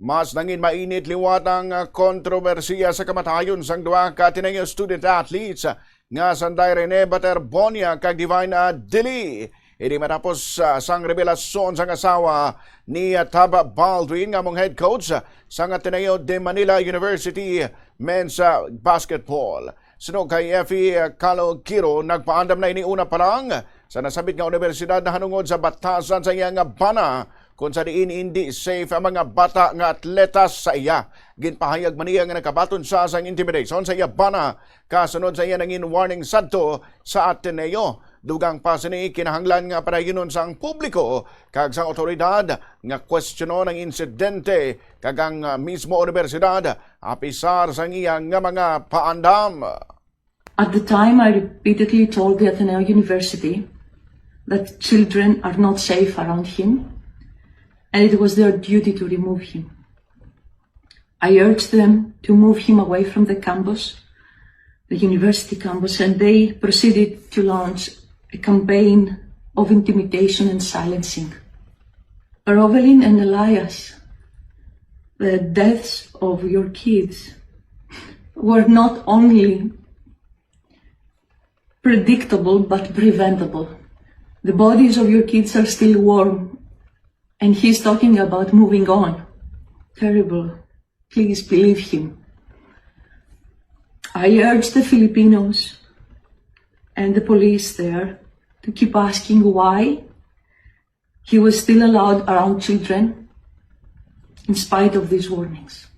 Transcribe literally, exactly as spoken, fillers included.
Mas nangin mainit liwat ang, ah, kontrobersiya sa kamatayon sang duha ka Ateneo student athletes, ah, nga sanday Rene Baterbonia kag Divine, ah, Dili. Ini matapos, ah, sang revelasyon sang asawa ni, ah, Tab Baldwin nga among head coach, ah, sang Ateneo de Manila University men's, ah, basketball. Suno kay Effie, ah, Calogero, nagpaandam na ini una pa lang sa nasambit nga universidad nahanungod sa batasan sa iya nga bana, kung sa diin hindi safe ang mga bata nga atletas sa iya. Ginpahayag man niya nga nakabaton siya sang intimidation sa iya bana kasunod sa iya nangin warning sadto sa Ateneo. Dugang pa sini, kinahanglan nga padayonon sang publiko kag sang awtoridad nga kwestiyonon ang insidente kag ang, ah, mismo universidad, apisar sang iya nga mga paandam. At the time, I repeatedly told the Ateneo University that children are not safe around him, and it was their duty to remove him. I urged them to move him away from the campus, the university campus, and they proceeded to launch a campaign of intimidation and silencing. Rovelin and Elias, the deaths of your kids were not only predictable but preventable. The bodies of your kids are still warm, and he's talking about moving on. Terrible. Please believe him. I urge the Filipinos and the police there to keep asking why he was still allowed around children in spite of these warnings.